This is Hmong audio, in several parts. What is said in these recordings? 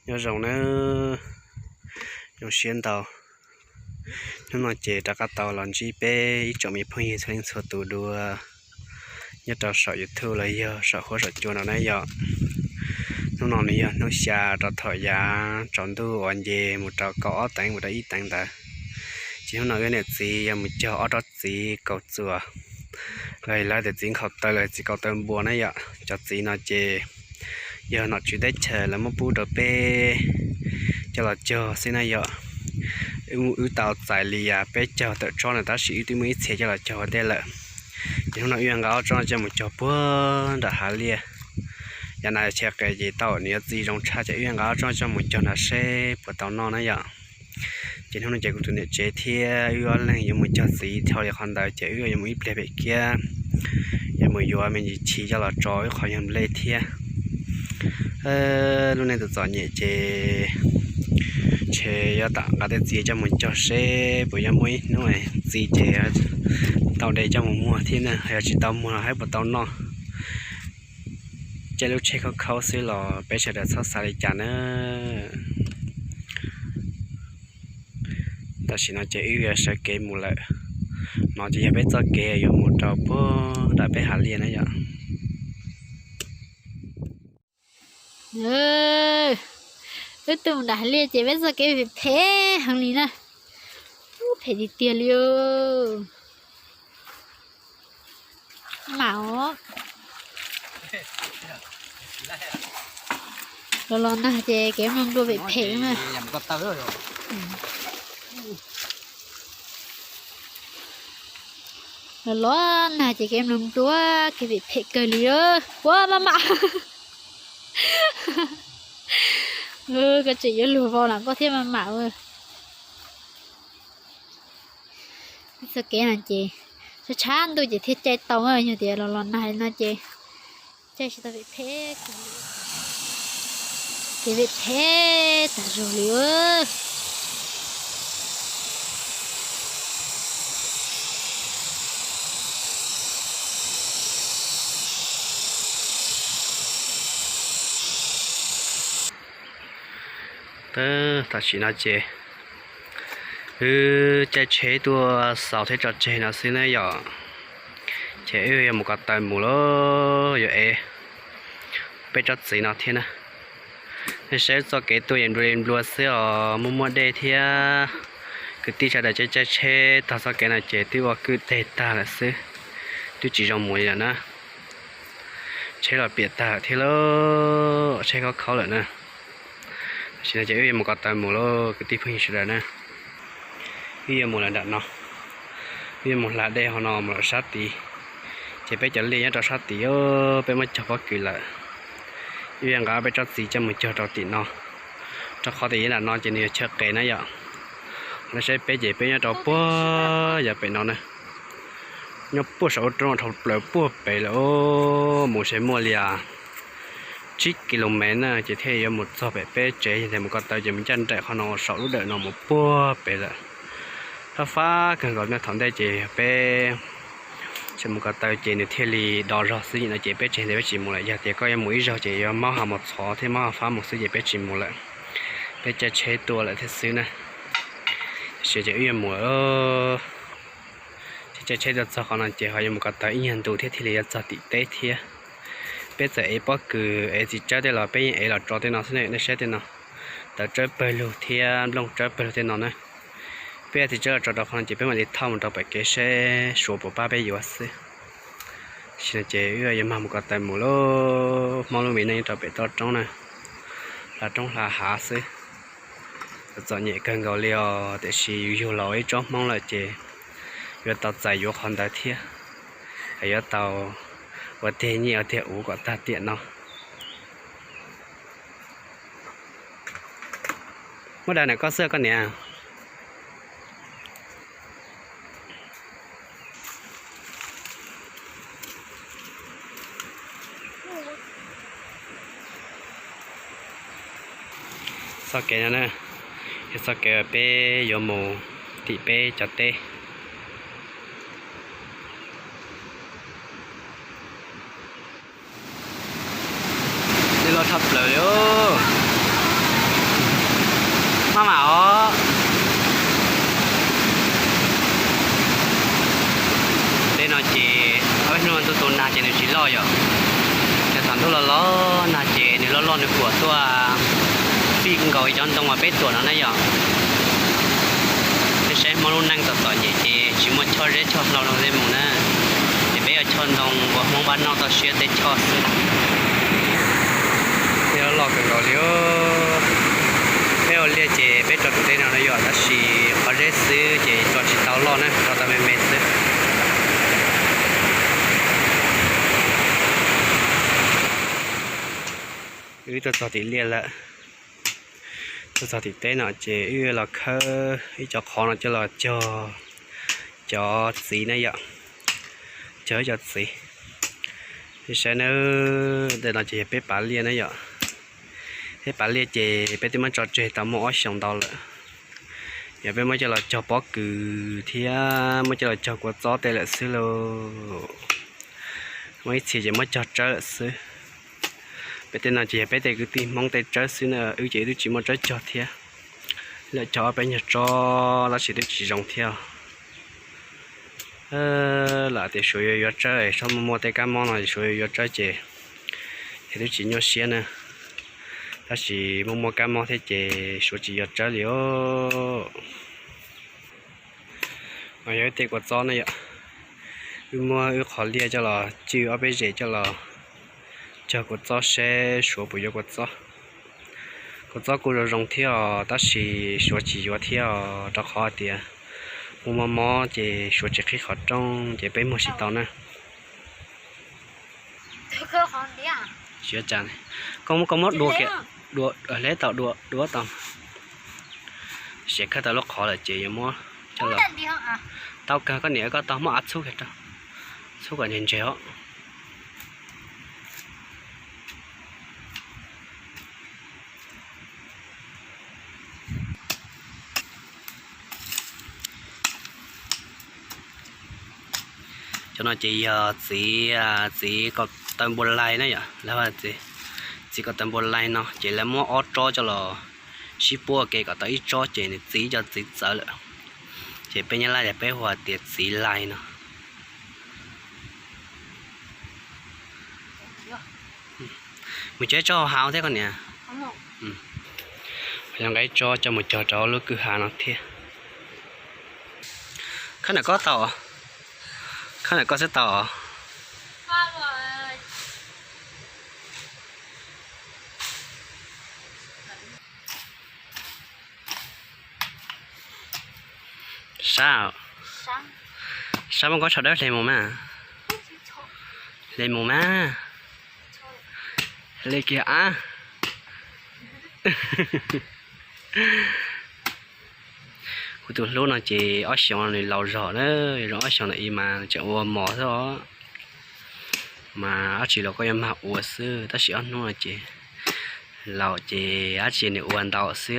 Nyob zoo nawb, zoo siab ntau. Hnub no ces rov qab tau los ntsib peb ib tsoom me phooj ywg txhua leej txhua tus dua nyob rau saum YouTube los yog saum huab saum cua no na yom. Hnub no nws yog hnub xya rau thaum yav tsaus ntuj uas nce mus rau kaum ob teev mus rau ib teev ntawd. Ces hnub no wb niam txiv yog mus cog ob tsob txiv kaus txuas los lawv tias txiv nkhaus taw los txiv kaus taw npua na yom. Cov txiv no ces yog nom tswv teb chaws lawv muab pub rau peb coj los cog xwb na yom. Wb tau txais li peb caug tawm tsob na tab sis wb twb muaj ib txhia coj los cog ua ntej lawm. Ces hnub no wb yuav nqa ob tsob no coj mus cog puag nram hav liaj. Yav no chaw qes ces tau nws yuav txi zoo tshaj ces wb yuav nqa ob tsob no coj mus cog nrad seb puas tau noj na yom. Ces hnub no ces kuv tus niam tsev thiab wb ob leeg yuav mus cog txiv dhau li qhov ntawd ces wb yuav mus ib pliag pem kiab, yuav mus yuav me ntsis chiv coj los tso wb qhov yog nplej thiab. Lub neej txom txom nyem ces ntshe yuav tau nqa tej txiv coj mus cog seb puas yuav muaj ib hnub txi ces tau de coj mus muag thiab na, yog tsis tau muag los hais puas tau noj. Caij lub tsheb khaub khaub xwb los peb sawv daws txhob xav li cas na. Tam sim no ces wb yuav sawv kev mus lawm. No ces yog peb txoj kev yuav mus rau puag nram peb hav liaj na yom. Wb tuaj mus nram hav liaj ces peb txoj kev phem phem heev li na. Ub, phem tiag tiag li. Mam os. Los los nag ces kev mloog dua phem phem na. Los los nag ces kev mloog dua kev phem phem kawg li. Ua maj mam. Koj tseem yuav luag vau lam koj thiab maj mam. Txoj kev no ces tshav tshav ntuj ces thiaj caij tau, yog tias los los nag li no ces caij tsis tau, phem phem, kev phem phem tag zog li. Tam sim no ces wb caij tsheb tuaj xaus thiab tso tseg no xwb na yom. Ces wb yuav mus ko taw mus lauj, yuav ev peb tsob txiv no thiab na. Nej saib txoj kev tuaj yeej nplua li nplua xwb os, muaj muaj dej thiab. Kwv tij sawv daws caij caij tsheb tog txoj kev no ces twb ua kwj teg tag lawm xwb, twb tsis zoo mus li lawm na. Tsheb los piam tag lawm thiab lauj, tsheb khaub khaub lawm na. Tam sim no ces wb yuav mus ko taw mus lauj kwv tij phooj ywg sawv daws na. Wb yuav mus lawm nram no, wb yuav mus hla dej ho no mus lawm sab tid. Ces peb cov liaj nyob rau sab tid, peb muab cog pob kws lawm. Wb yuav nqa peb tsob txiv coj mus cog rau tim no, rau qhov tias yav nram no ces nws yog chaw qes na yom. Nej saib peb ces peb nyob rau puag yav pem no na, nyob puag saum ub roob dhau plaws puag pem lawm, mus ntshe muaj li tsib ki lo mev na ces thiaj yuav mus txog pem peb tsev. Yog tias mus ko taw ces mus ncaj nraim qhov no saum lub dawm no mus puag pem lawm. Fab fab kawg nkaus na, thaum ntej ces yog peb tsis mus ko taw ces nws thiaj li do zog xwb no ces peb tsev ntawd peb tsis mus lawm. Yog tias koj yuav mus ib zaug ces yuav mob ha mus txhov thiab mob ha fab mus xwb ces peb tsis mus lawm. Peb caij tsheb tuaj lawm thiab xwb na. Tiam sis ces wb yuav mus, ces caij tsheb tuaj txog qhov no ces ho yuav mus ko taw ib nyuag ntu thiab thiaj li yuav txog tim teb thiab. Peb txawm ev pob kws ev txiv tsawb tej los peb yeej ev los tso tej no xwb ne, nej saib tej no, tawv tsawb pawg lug thiab nplooj tsawb pawg lug tej no na. Peb ev txiv tsawb los tso rau qhov no ces peb mam li thauj mus rau pem kev seb Suav puas pab peb yuav xwb. Tam sim no ces wb yuav mag mus ko taw mus lauj, Hmoob lub me neej rau pem toj roob na, hla roob hla hav xwb. Txom txom nyem kawg nkaus li os, tiam sis yus yug los ua ib tsob Hmoob lawm ces yuav tau txais yuav qhov ntawd thiab, yuav tau ua tiag nyiaj ua tiag uv kom tag tiam no. Muab dag ntawm koj xwb koj niam. Txoj kev no na, yog txoj kev uas peb yuav mus tim peb cov teb. Dej loj tshaj plaws li os. Tuaj los los nag ces nws loj loj nws kuam tuaj fij nkaus cov ntoo uas peb tuam no na yom. Peb saib Hmoob lub neej txom txom nyem ces tsis muaj choj zeb choj hlau zoo li mus na, ces peb yuav choj ntoo ua Hmoob pab noj toj siab teb choj xwb. Thiab loj kawg nkaus li. Peb ua liaj ces peb tso tus dej no no yom, tab sis qhov zeb xwb ces tso tsis tau loj na, tso tau me me xwb. Wb tuaj txog tim liaj lawm, tuaj txog tim teb no ces wb los khawb ib co qhov no coj los cog cov txiv na yom, cog ib co txiv. Saib na, ntawm no ces yog peb pav liaj na yom. Peb pav liaj ces peb twb muab tso tseg tau muaj ob xyoos ntau lawm. Yog peb muab coj los cog pob kws thiab muab coj los cog kua txob tej lawm xwb lauj. Muaj ib txhia ces muab cog tsawb lawm xwb. Peb tej no ces yog peb tej kwv tij Hmoob tej tsawb xwb na, wb ces wb twb tsis muaj tsawb cog thiab. Lawv cog ob peb nyuag tsob tab sis twb tsis zoo thiab. Lam tias suav yuav yuav tsawb, txhob muaj muaj tej kab mob no suav yuav yuav tsawb ces yog twb tsis nyuaj siab na. Tab sis muaj muaj kab mob thiab ces suav tsis yuav tsawb li os. No yog wb tej kua txob na yom. Wb muab wb qhov liaj coj los tswj ob peb zes coj los cog kua txob seb suav puas yuav kua txob. Kua txob kuj zoo zoo thiab os, tab sis suav tsis yuav thiab os, rau qhov tias muaj muaj mob ces suav tsis qhib qhov rooj ces peb muag tsis tau na. Koj muab, koj muab dua kiag, dua hleb tau, dua dua tau. Siav khawb tau lub qhov lawm ces yuav muab coj los. Tau kawg, koj niam koj tau muab av txhub kiag rau, txhub kom ntseg ntseg os. Cov no ces yog txiv, txiv kaus taw npua lais na yom, lawv, txiv kaus taw npua lais no ces lawv muab ob tsob coj los sib puab ua ke kom tau ib tsob ces nws txiv cov txiv txawv lawm. Ces peb Nyab Laj ces peb hu tias txiv lais no. Mus cog ib tsob hauv hav thiab koj niam. Yog nqa ib tsob coj mus cog rau lub kwj ha no thiab. Khawb ntawm koj tau, khawb ntawm koj xwb tau. Sab, sab muab koj tsho dawb hle mus mas. Hle mus mas. Hle kiag ab. Kuv tus hlub no ces ob xyoos nws laus zog na, zoo ob xyoos ntawm i mas tseem ua mos xwb os. Mas dab tsi los koj yuav mag ua xwb, tab sis ob hnub no ces laus ces dab tsi nws ua ntau xwb,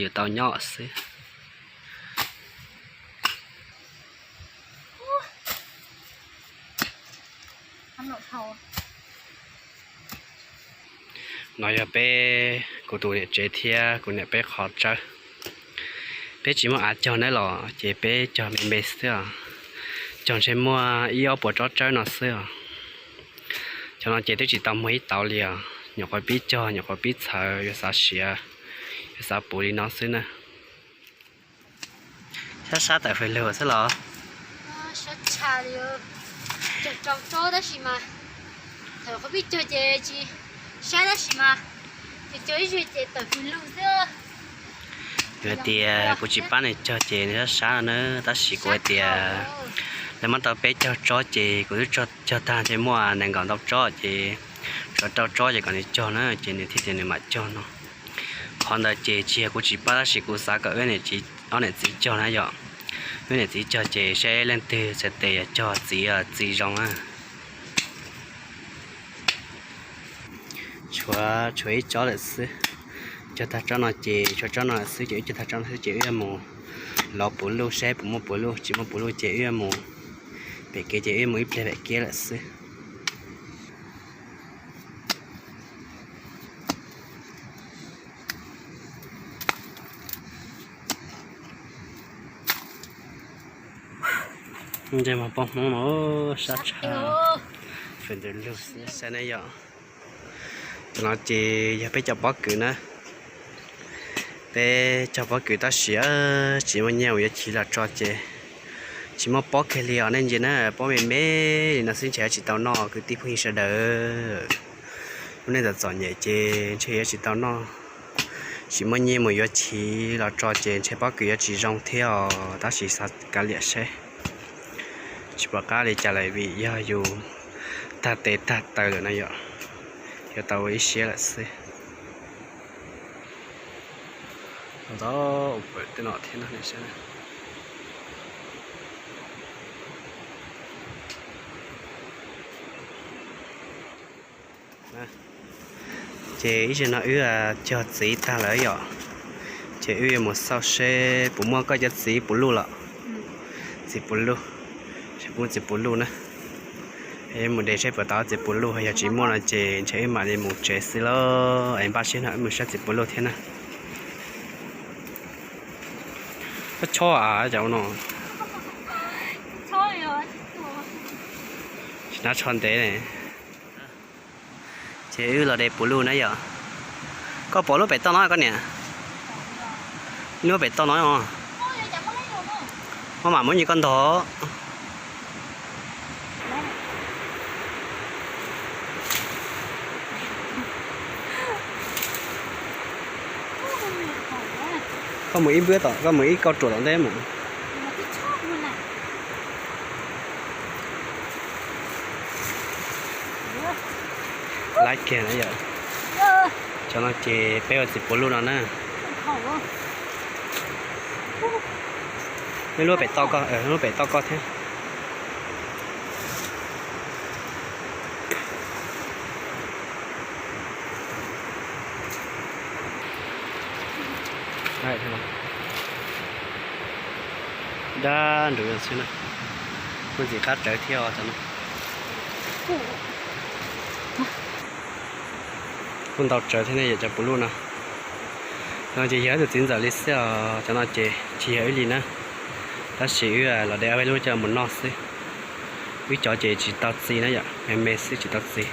yuav tau nyob xwb. No yog peb, kuv tus niam tsev thiab kuv niam peb qhov tsawb. Peb tsis muaj av cog na los ces peb cog me me xwb os. Cog ntshe muaj ib ob puas tsob tsawb no xwb os. Cov no ces twb tsis tau muag ib tauv li os, nyuam qhuav pib cog nyuam qhuav pib txhawv, yuav xav siav, yuav xav puv li no xwb na. Sab sab tawm fws lug xwb los? Kuv hais tias kuv tsis pab nws cog ces nws sab sab no na, tab sis kuv hais tias lawv muab tau peb caug tsob ces kuv twb cog tag ntshe muaj nees nkaum ntau tsob ces tshuav rau tsob ces kom nws cog na ces nws thiaj tias nws mam cog no. Qhov ntawd ces tsis yog kuv tsis pab tab sis kuv xav kom wb ob niam txiv cog na yom. Wb niam txiv cog ces seb leej twg txhais tes cog txiv txiv zoo na. Tshuav, tshuav ib tsob lawm xwb. Cog tag tsob no ces tshuav tsob no lawm xwb ces wb cog tag tsob no xwb ces wb yuav mus lov puv luj saib puas muaj puv luj, tsis muaj puv luj ces wb yuav mus pem kev ces wb mus ib pliag pem kev lawm xwb. Ntsej muag poj Hmoob no sab tshaj, fem ntws lug xwb saib ne yom. Cov no ces yog peb cov pob kws na. Peb cog pob kws tab sis tsis muaj nyiaj mus yuav chiv los tso ces tsis muaj pob kiag li os nej ntsia na, pob me me li no xwb ntshe yuav tsis tau noj kwv tij phooj ywg sawv daws. Lub neej txom txom nyem ces ntshe yuav tsis tau noj, tsis muaj nyiaj mus yuav chiv los tso ces ntshe pob kws yuav tsis zoo thiab os, tab sis xav kav liam seb. Tsis pom qab li cas lawm vim yog yus tag tes tag taw lawm no yom, yuav tau ua ib siab lawm xwb. Ntau pawm tej no thiab no. Ces ib zaug no wb cog txiv tag lawm yom, ces wb yuav mus xauj seb puas muaj koj cov txiv puv luj los. Txiv puv luj, seb puas muaj txiv puv luj na. Mus de seb puas tau txiv puv luj, yog tsis muaj no ces ntshe wb mam li mus tsev xwb lauj. Es npaj siab no wb mus saib txiv puv luj thiab na. Koj chob a cov no. Tsis nab tsho ntev ne. Ces wb los de puv luj na yom. Koj pom lub pem toj no koj niam? Lub pem toj no. Maj mam muab nyias koj ntog. Koj mus ib npwb tom, koj mus ib kauj ruam tom ntej mus. Laiv kiag na yom. Cov no ces peb ua txiv puv luj no na. Lub pem toj koj, lub pem toj koj thiab. Dab nrug xwb na. Muaj ntxim qab tsawv thiab os cov no. Kuj ntau tsawv thiab ne yom cov puv luj no. Cov no ces yog ib tug txiv ntxawm li xwb os, cov no ces tsis yog wb li na. Tab sis wb los de ob peb lub coj mus noj xwb. Wb cov ces tsis tau txi na yom, me me xwb tsis tau txi.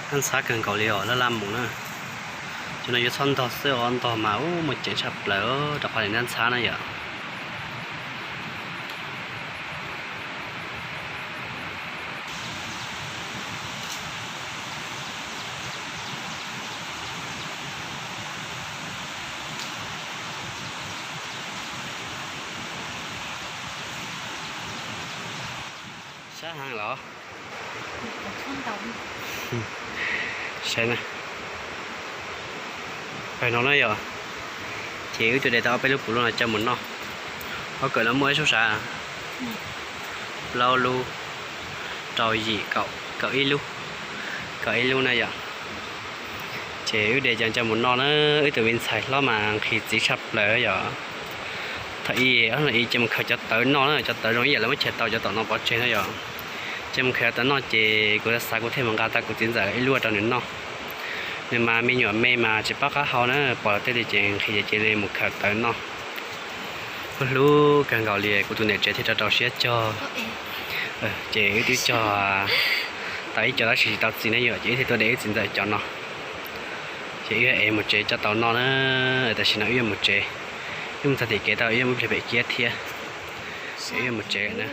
Nab ntxhab kawg nkaus li os, laj laj mus na. Cov no yuav txhob ntog xwb os, ntog mas ub muaj ceem tshaj plaws rau qhov li nab ntxhab na yom. Sab heev los? Saib na. Pawg no na yom, ces wb twb de tau ob peb lub puv luj no coj mus noj. Ob kawm no muaj ib sub sav, plaub lub, rau yim, kaum, kaum ib lub, kaum ib lub na yom. Ces wb de coj mus noj na, wb tus me ntxhais hlob mas nqhis txiv tshaj plaws yom. Thaum ub ib hnub ib ces mus khaws cov tawv noj na, cov tawv zoo ib yam lawv muab chaws tau cov tom no pov tseg na yom. Ces mus khaws cov tawv noj ces kuv xav kuv thiaj mus nqa tau kuv txiv ntxawm ib lub rau nws noj. Nws mas me nyuam me mas tsis paub qab hau na, pom tej li ces nqhis ces cia li mus khaws tawv noj. Kuv hlub kawg nkaus li, kuv tus niam tsev thiaj rau rau siab cog. Ces wb twb cog tau ib co tab sis tsis tau txiv na yom, ces wb thiaj tuaj de wb txiv ntxawm cov no. Ces wb yuav ev mus tsev coj tau noj na. Tam sim no wb yuav mus tsev, wb mus txog tim kev tau wb yuav mus ib pliag pem kiab thiab. Ces wb yuav mus tsev na.